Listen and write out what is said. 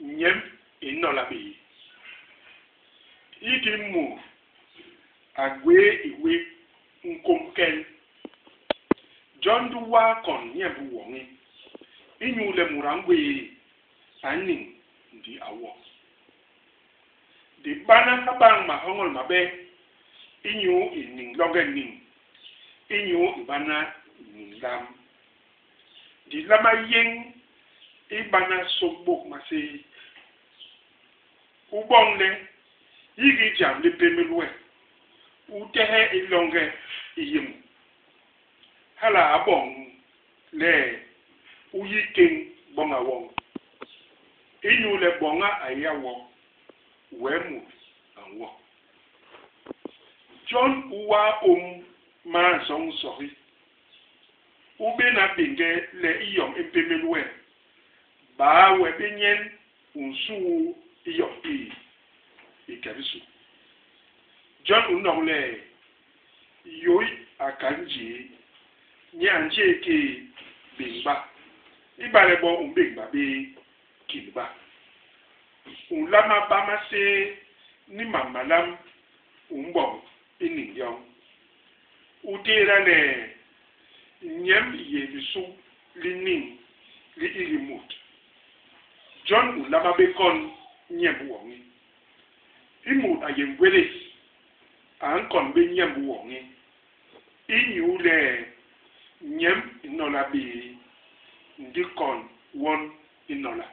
Nyemb i nnola bé. Hiki mut a gwéé i wé nkôm kel. Jon di waa kon nyemb woñi, inyule mut a ngwéé, a niñ ndi a wo. Di bana ha bañ mahoñol mabe inyu i niñ loñge niñ, inyu i bana niñ lam. Di nlama yéñ i bana sôkbôk maséé. U boñ le hiki jam li pémél we, u tehe i loñge i yé mu. Hala a boñ le u yi kéñ boña woñ. Inyule boña a yé a wo, wee mut a nwo. Jon u waa ôm maasoñ nsohi. U béna béñge le i yom i mpémél we, baa we bé nyen u nsuu i yom i, i ke bisu? Jon u nok le, Yôi a kal njee, nye a njee ki béñba. Ibale bo u mbéñba bé, kilba. U nlama ba maséé ni mam malam u mboñ i niñ yoñ. U tééda le nyemb i yé lisuk li niñ li hiki mut. Jon u nlama bé kon nyemb woñi. I mut a yé ngwélés a nkon bé nyemb woñi inyule nyemb i nnola bé, ndi kon won i nnola.